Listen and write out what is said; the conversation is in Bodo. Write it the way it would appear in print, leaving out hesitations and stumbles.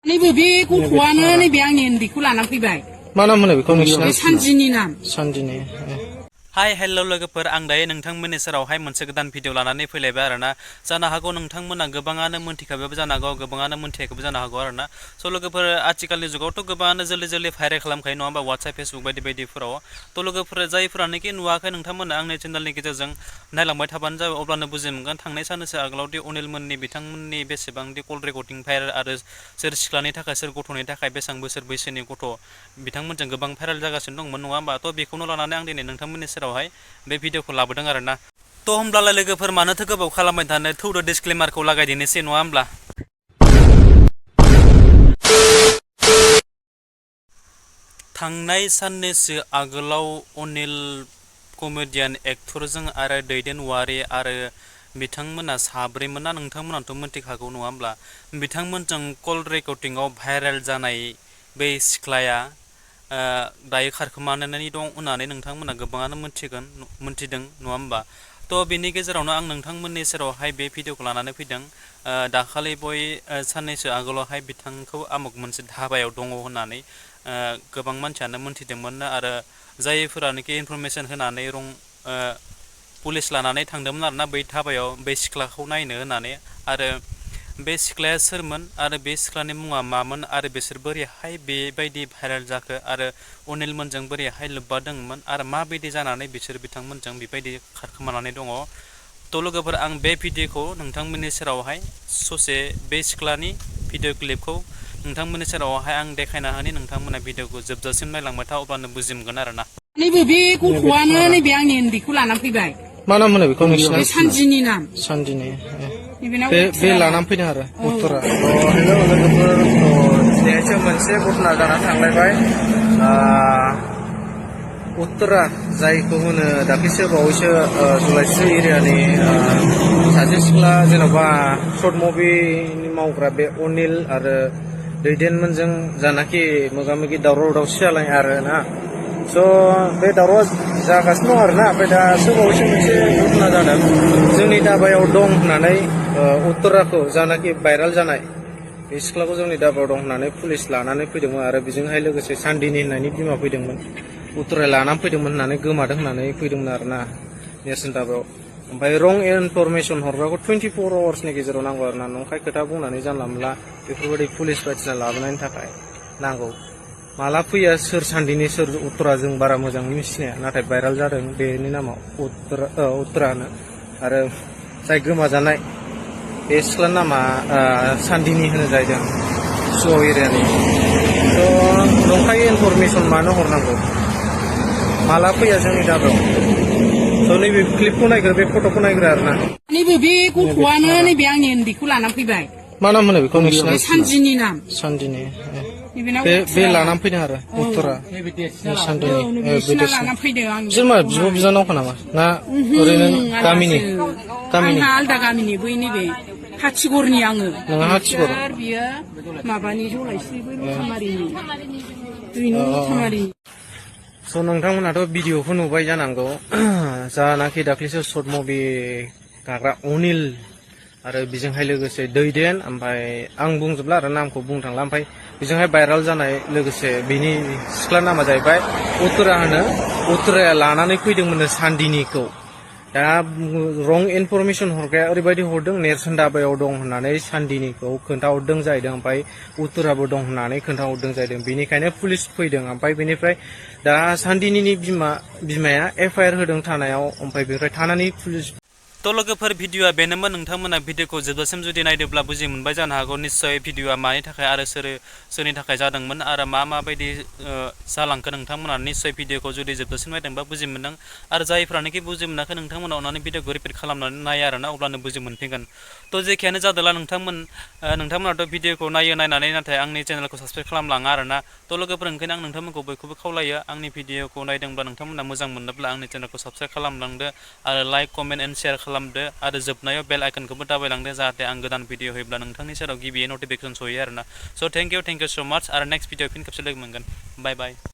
नैबे बे गथ'आनो नैबे आंनि उन्दैखौ लानानै फैबाय मा नाम होनो बेखौ नोंसिना सानजिनि नाम सानदिनि हाय हेल' लोगोफोर आं दायो नोंथांमोननि सेरावहाय मोनसे गोदान भिडिअ लानानै फैलायबाय आरोना जानो हागौ नोंथांमोना गोबाङानो मोनथिखाबायबो जानो हागौ गोबाङानो मोनथियाखैबो जानो हागौ आरोना स' लोगोफोर आथिखालनि जुगावथ' गोबाङानो जल्दि भाइरेल खालामखायो नङा होमबा वाट्सएप फेसबुक बायदि बायदिफोराव थ' लोगोफोर जायफोरानोखि नुवाखै नोंथांमोना आंनि चेनेलनि गेजेरजों नायलांबाय थाबानो जाबाय अब्लानो बुजि मोनगोन थांनाय साननैसो आगोलावदि अनिलमोननि बिथांमोननि बेसेबांदि कल रेकर्डिं भाइरेल आरो सोर सिख्लानि थाखाय सोर गथ'नि थाखाय बेसेबां बोसोर बैसोनि गथ' बिथांमोनजों गोबां भाइरेल जागासिनो दंमोन नङा होमबा थ' बेखौनो लानानै आं दिनै नोंथांमोननि सेरावहाय बे भिडिअखौ लाबोदों आरोना थ' होमब्लालाय लोगोफोर मानोथो गोबाव खालामबाय थानो थौदो डिसक्लेमारखौ लागायदिनोसै नङा होमब्ला थांनाय साननैसो आगोलाव अनिल कमेडियान एक्टरजों आरो दैदेन वारि आरो बिथांमोना साब्रैमोन ना नोंथांमोनाथ' मिथिखागौ नङा होमब्ला बिथांमोनजों कल रेकर्डिंआव भाइरेल जानाय बै सिख्लाया दायो खारखोमानानै दं होननानै नोंथांमोना गोबाङानो मोनथिदों नङा होमबा थ' बेनि गेजेरावनो आं नोंथांमोननि सेरावहाय बे भिडिअखौ लानानै फैदों दाखालि साननैसो आगोलावहाय बिथांखौ आमुक मोनसे धाबायाव दङ होननानै गोबां मानसियानो मोनथिदोंमोन आरो जायफोरानोखि इनफरमेसन होनानै पुलिस लानानै थांदोंमोन आरोना बै धाबायाव बै सिख्लाखौ नायनो होननानै आरो बे सिख्लाया सोरमोन आरो बे सिख्लानि मुङा मामोन आरो बिसोर बोरैहाय बेबायदि भाइरेल जाखो आरो अनिलमोनजों बोरैहाय लोब्बा दंमोन आरो माबायदि जानानै बिसोर बिथांमोनजों बेबायदि खारखोमानानै दङ थ' लोगोफोर आं बे भिडिअखौ नोंथांमोननि सेरावहाय ससे बे सिख्लानि भिडिअ क्लिपखौ नोंथांमोननि सेरावहाय आं देखायना होनि नोंथांमोना भिडिअखौ जोबजासिम नायलांबाय था अब्लानो बुजि मोनगोन आरोना नैबे बे गथ'आनो नैबे आंनि उन्दैखौ लानानै फैबाय मा नाम होनो बेखौ नोंसिना सानजिनि नाम सानदिनि नैबेनाव बे लानानै फैदों आरो उत्तरा हेल' लोगोफोर दिनैसो मोनसे घटना जानानै थांलायबाय उत्तरा जायखौ होनो दाख्लैसो बावैसो जुलाइस्रि एरियानि सासे सिख्ला जेन'बा सर्ट मुभिनि मावग्रा बे अनिल आरो दैदेनमोनजों जानाखि मोगा मोगि दावराव दावसि जालाय आरो ना स' बे दावराव जागासिनो दं आरोना ओमफ्राय दासो बावैसो मोनसे घटना जादों जोंनि दाबायाव दं होननानै उत्तराखौ जानाखि भाइरेल जानाय बे सिख्लाखौ जोंनि दाबायाव दं होननानै पुलिस लानानै फैदोंमोन आरो बेजोंहाय लोगोसे सान्दिनि होननायनि बिमा फैदोंमोन उत्तरा लानानै फैदोंमोन होननानै गोमादों होननानै फैदोंमोन आरोना नेरसोन दाबायाव ओमफ्राय रं इनफरमेसन हरग्राखौ 24 आवार्सनि गेजेराव नांगौ आरोना नंखाय खोथा बुंनानै जानला मोनला बेफोरबायदि पुलिस बायदिसिना लाबोनायनि थाखाय नांगौ माला फैया सोर सान्दिनि सोर उत्तरा जों बारा मोजाङै मिथिनाया नाथाय भाइरेल जादों बेनि नामाव उत्तरानो आरो जाय गोमाजानाय बे सिख्लानि नामा सान्दिनि होनो जाहैदों सुव एरियानि थ' नंखाय इनफरमेसन मानो हरनांगौ माला फैया जोंनि दाबायाव थ' नैबे क्लिपखौ नायग्रो बे फट'खौ नायग्रो आरोना नैबे बे गथ'आनो नैबे आंनि उन्दैखौ लानानै फैबाय मा नाम होनो बेखौ नोंसिना सानजिनि नाम सानदिनि बे लानानै फैदों आरो उत्तरा सान्दिनि लानानै फैदों आं बिसोर मा बिब' बिनानावखा नामा ना ओरैनो गामिनि आंहा आलदा गामिनि बै नैबे हाथिगरनि आङो नोंहा हाथिगर बियो माबानि जलायस्रि बै मुसामारिनि दुइ नं मुसामारि स' नोंथांमोनाथ' भिडिअखौ नुबाय जानांगौ जानाखि दाख्लैसो सर्ट मुभि गाग्रा अनिल आरो बेजोंहाय लोगोसे दैदेन ओमफ्राय आं बुंजोबला आरो नामखौ बुंनो थांला ओमफ्राय बेजोंहाय भाइरेल जानाय लोगोसे बिनि सिख्ला नामा जाहैबाय उत्तरा होनो उत्तराया लानानै फैदोंमोननो सान्दिनिखौ दा रं इनफरमेसन हरग्राया ओरैबायदि हरदों नेरसोन दाबायाव दं होननानै सान्दिनिखौ खोन्थाहरदों जाहैदों ओमफ्राय उत्तराबो दं होननानै खोन्थाहरदों जाहैदों बेनिखायनो पुलिस फैदों ओमफ्राय बेनिफ्राय दा सान्दिनिनि बिमाया एफआइआर होदों थानायाव ओमफ्राय बेनिफ्राय थानानै पुलिस थ' लोगोफोर भिडिअआ बेनोमोन नोंथांमोना भिडिअखौ जोबजासिम जुदि नायदोंब्ला बुजि मोनबाय जानो हागौ निस्सय भिडिअआ मानि थाखाय आरो सोरनि थाखाय जादोंमोन आरो माबायदि जालांखो नोंथांमोना निस्सय भिडिअखौ जुदि जोबजासिम नायदोंबा बुजि मोनदों आरो जायफ्रानोखि बुजि मोनाखै नोंथांमोना अननानै भिडिअखौ रिपिट खालामनानै नाय आरोना अब्लानो बुजि मोनफिनगोन थ' जेखियानो जादोंला नोंथांमोनाथ' भिडिअखौ नायनानै नाथाय आंनि चेनेलखौ साबसक्राइब खालामलाङा आरोना थ' लोगोफोर ओंखायनो आं नोंथांमोनखौ बयखौबो खावलायो आंनि भिडिअखौ नायदोंब्ला नोंथांमोना मोजां मोनोब्ला आंनि चेनेलखौ साबसक्राइब खालामलांदो आरो लाइक कमेन्ट एन्ड शेयार खालामदो आरो जोबनायाव बेल आइकनखौबो दाबायलांदो जाहाथे आं गोदान भिडिअ होयोब्ला नोंथांनि सेराव गिबियै नटिफिकेसन सहैयो आरोना स' थेंक इउ स' माच आरो नेक्स्ट भिडिअ फिन खेबसे लोगो मोनगोन बाय बाय